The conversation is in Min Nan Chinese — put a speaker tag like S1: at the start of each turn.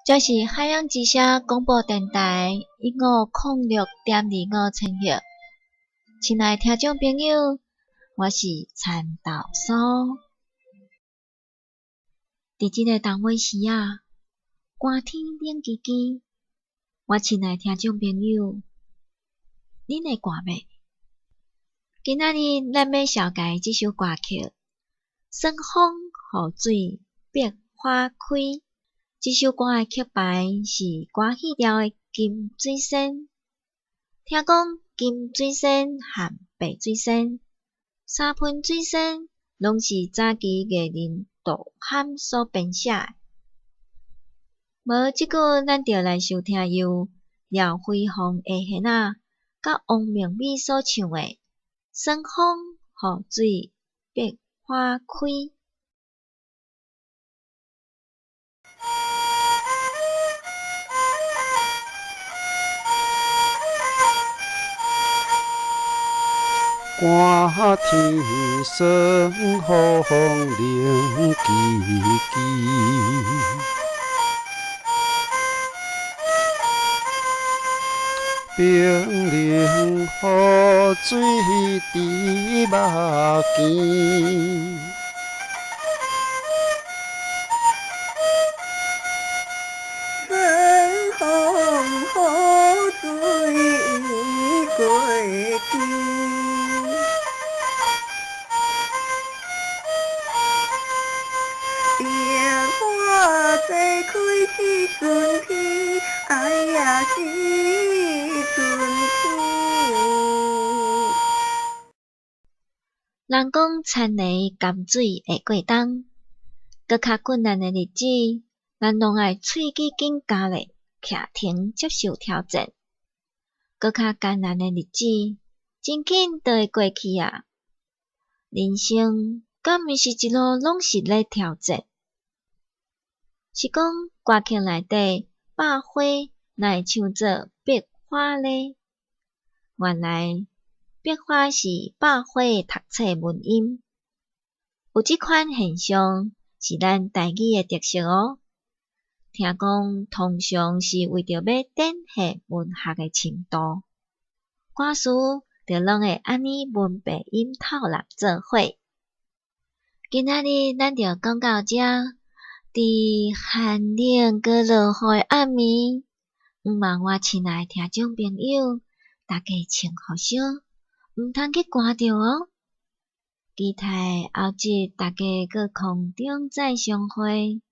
S1: 這是海洋之聲廣播電臺1506.25千赫。親愛聽眾朋友，我是田豆酥。佇這个冬尾時仔，寒天冷吱吱，我親愛聽眾朋友，恁會寒袂？今仔日咱欲紹介這首歌曲《霜風雨水百花開》。這首歌的曲牌是歌戲調的金水仙。聽講金水仙和白水仙、三盆水仙，攏是早期藝人杜涵所編寫的。無這久，咱就來收聽由廖輝鳳的弦仔佮王明美所唱的《霜風雨水百花開》。
S2: 寒天霜風冷吱吱，冰冷雨水滴目墘。
S3: 霜風雨水過去，百花齐開是春天，哎呀是春天。
S1: 人講田螺甘水會過冬，閣較困難的日子，咱攏愛喙齒緊咬咧，徛挺接受挑戰。閣較艱難的日子，真緊就會過去啊！人生敢毋是一路攏是咧挑戰？是講歌曲內底百花哪會唱做百花呢？原來百花是百花的讀冊文音，有這款現象是咱台語的特色哦。聽講通常是為著欲展現文學的程度，歌詞就攏會按呢文白音套納做伙。今仔日咱就講到這，佇寒冷閣落雨的暗暝，毋望我親愛的聽眾朋友，大家穿予少，毋通去寒著哦。期待後日大家閣空中再相會。